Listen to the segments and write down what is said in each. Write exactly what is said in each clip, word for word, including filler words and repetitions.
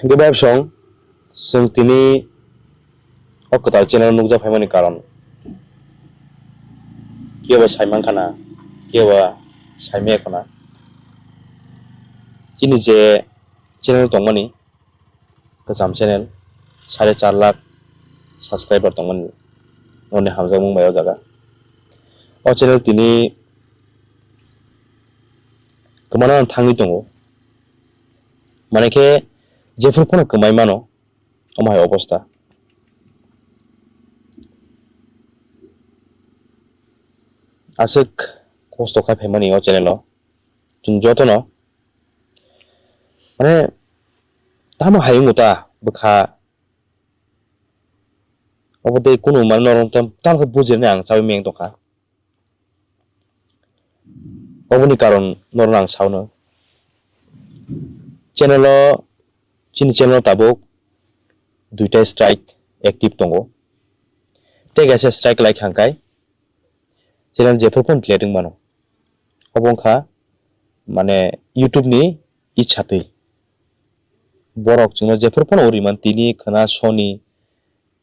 Hwnkhe bai song, chwng tini o kwtal channel nukjak phaimani karon kebo saimankha na, kebo saimaya khwna. Chini je channel tongmani, kwcham channel, sare char lakh subscriber tongmani, oni hamjakmung bai o jaga. O channel tini kwmana thangwi tongo. Mane khe jephru phano kwmai mano, omo hai obostha. Aswk kosto khai phaimani o channel o. Chwng jotono, mane, tamo hai wngo ta bwkha. Obo tei kunu mane norok tam, tamo khe bujirnai ang chaui meng tongkha. Oboni karon norokno ang saono. Channel o, chini channel o tabuk duita strike active tongo. Tei kaisa strike lai khangkai channel jephru phano delete wng mano. Obo wngkha mane YouTube ni ichha twi. Borok chwngno jephru phano uriman tini khwna soni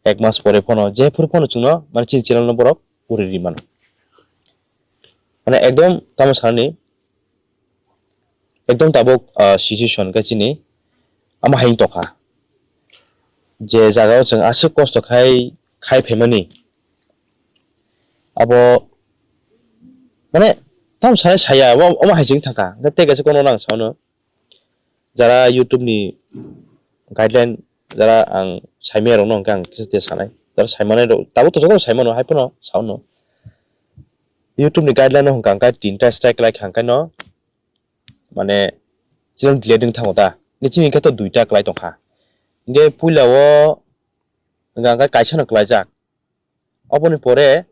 ek mas pore phano jephru phano chwngno mane chini channel no borok uri ri mano. Mane ekdom tamo sanani ekdom tabuk, ah, situation khe chini ama hai wng tongkha. Je jaga o chwng aswk kosto khai, khai phaimani abo mane tamo sanai saya, omo hai chwng thangkha. Tei kaisa kono nang saono. Jara YouTube ni guideline, jara ang saimaya rokno hwnkhe ang kisa tia sanai. Jara saimanai rok, tabuk to jotono saimano, hai phano saono. YouTube ni guideline no hwnkha hwnkhe tinta strike lai kha hwnkhe no, mane, chini delete wng thango ta. Ni chini khe to duita klai tongkha. Hwnkhe puila o hwnkha hwnkhe kaisa no klaijak. Oboni pore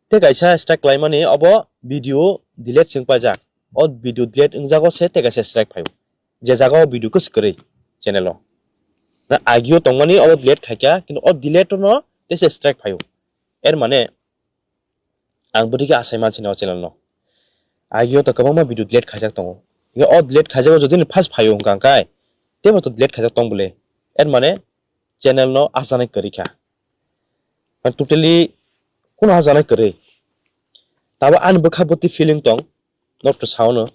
tei kaisa strike klaimani obo video delete se wng paijak. O video delete wngjago se tei kaisa strike phaio. Je jaga o video kwswk kwrwi channel o. Na agio tongmani obo delete khaikha, kintu o delete no tei se strike phaio. Er mane ang bwdwi khe asai mansinai o channel no. Agio to kwbangma video delete khaijak tongo. Hwnkhe o delete khaijago jodi ni first phaio hwnkha hwnkhe teibo to delete khaijak tong bwle. Er mane channel no asanai kwrwi kha. Ang totally kunu hajanai kwrwi. Tabo ani bwkha bwtwi feeling tong, norok to sao no,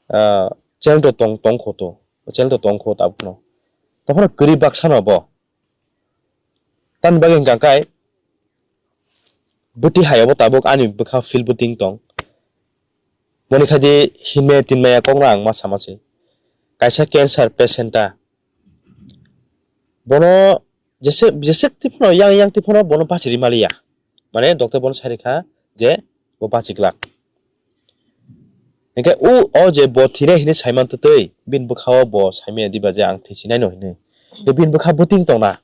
ah, channel to tong, tong kho to, channel to tong kho tabuk no. Tongphano kwrwi baksa no bo. Tamni bagwi hwnkha khe bwtwi hai obo tabuk ani bwkha feel bwtwi tong. Moni kha di hinmaya tinmaya kok no ang ma sama se. Kaisa cancer patient ta. Bono jese, jese twi phano yang yang twi phano bono bachiri maliya. Mane doctor bono sai rikha je bo bachi glak. Hingke o, o je bo thire hini saiman twtwi, bini bwkha o bo saimaya diba je ang thwi sinai no hini. Je bini bwkha bwtwi tongna.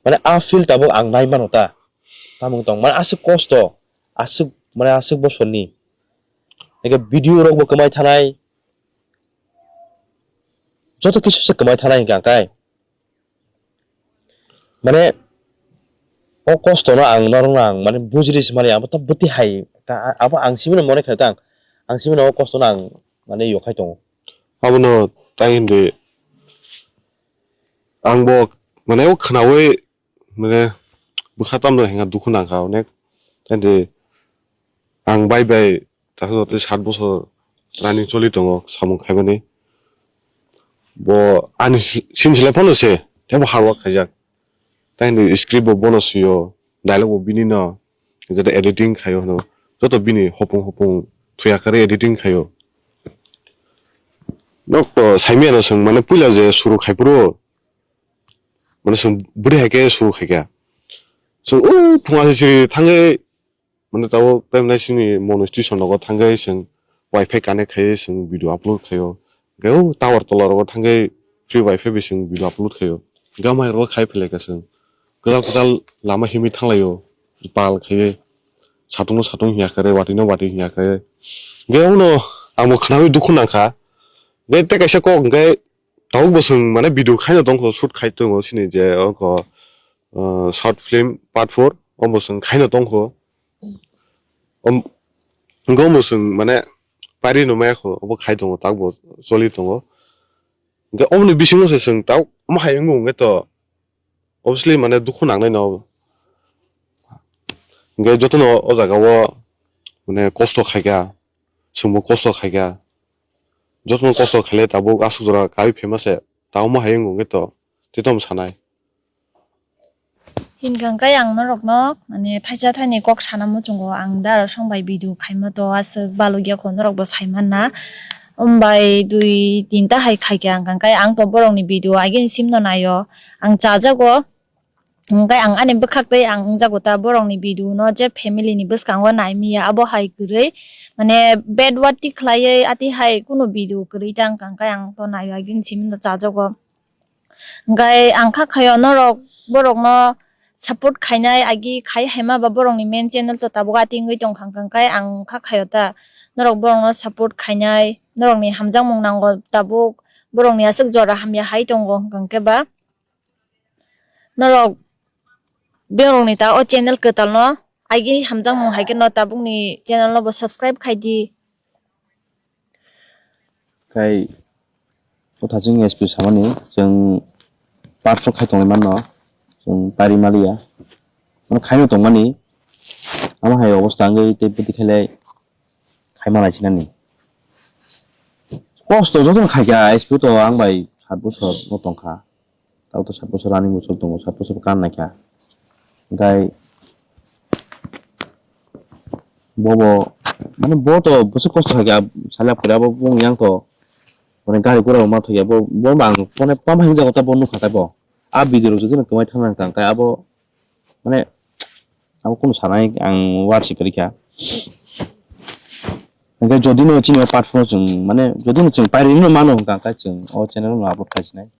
Mane a field tabuk ang nai mano ta. Tamung tong, mane aswk kosto, aswk, mane aswk bosorni. Hingke video rok bo kwmai thanai, joto kisu se kwmai thanai hingke ang kai. Mane, o kosto no ang norok no ang mane bujiri se mani abo to bwtwi hai ta, abo ang simi no mone khai ta ang, ang simi no o kosto no ang mane yokhai tongo. Abono tai hindi ang bo mane o khnaui mane bwkha tamno hinga dukhu nangkha onek. Tei ang bai bai takhuk tei sat bosor running choli tongo samung khaimani. Bo ani si-, sin selai phano se teibo hard work khaijak. Tei ni script bo bono sio, dialogue bo bini no, jeta editing khaio hwno. Joto bini hopung hopung thuya kari editing khaio. Nok to saimiyano swng mane puila je suru khai phuru mane swng bwrwi hai khe suru khaikha. Swng o phunga se siri thangwi mane tabuk tei mwnai sini mono station rogo thangwi swng wifi connect khaiwi swng video upload khaio. Hwnkhe o tower tola rogo thangwi free wifi bai swng video upload khaio. Gamai rogo khai phelaikha swng kwtal kwtal lama himwi thanglaio pal khaiwi. Satung no satung hiya khe watwi no watwi hiya khe. Hwnkhe omo no ang bo khnaui dukhu nangkha. Hwnkhe tei kaisa kok hwnkhe tabuk bo chwng mane video khaino tongkho, shoot khai tongo chini je oko, uh, short film part four omo chwng khaino tongkho. Om-, hwnkhe omo chwng mane pari no maya kho, obo khai tongo, tabuk bo choli tongo. Hwnkhe oboni bisingo se chwng tao omo hai wngo hwnkhe to obviously mane dukhu nangnai no. Hwnkhe jotono o jaga o mane kosto khaikha, chwngbo kosto khaikha, jotono kosto khaile tabuk aswk jora kaui phaima se tao omo hai wngo hwnkhe to tei tamo sanai. Hinkha khe ang norokno, mane, thaisa thaini kok sana muchungo ang da aro song bai video khaima to aswk balukya kho norokbo saimanna. Umbai dui tinta hai khaikhe ang khe ang to borokni video agini simno naio. Ang chajago, hwnkhe ang ani bwkhak tei ang wngjago ta borokni video no je family ni bwskango naimiya abo hai kwrwi, mane, bad word ti khlaiwi ati hai kunu video kwrwi ta wngkha khe ang to naio agini simno chajago. Hwnkhe ang kha khaio norok borokno support khainai agi khai haima ba borokni main channel to tabuk atingwi tongkha hwnkhe ang kha khaio ta norok borokno support khainai norokni hamjakmung nango tabuk borokni aswk jora hamya hai tongo hwnkhe ba norok borokni ta o channel kwtalno agi hamjakmung hai kheno tabukni channel no bo subscribe khaidi. Khai o thaching S P samani chwng part four khai tongwi manno, chwng pari maliya. Ano khaino tongmani, amo hai obostha wngwi tei bwtwi khailai khaima naisinani. Kosto jotono khaikha S P to ang bai sat bosor no tongkha. Tao to sat bosor running bosor tongo, sat bosor kan naikha. Hwnkhe bobo, mane, bo to bwswk kosto khaikha, salai phuri abo bung yang to, mane, gari gura rok ma thokya, bo, bo bang, mane, pam hingjak ta bo nukha tei bo. A video rok jodi no kwmai thangna hwnkha, hwnkhe abo, mane, abo kunu sanai ang war se kwrwikha. Hwnkhe jodi no chini o part four no chwng, mane, jodi no chwng pairwi no mano hwnkha, hwnkhe chwng o channel no upload khaisinai.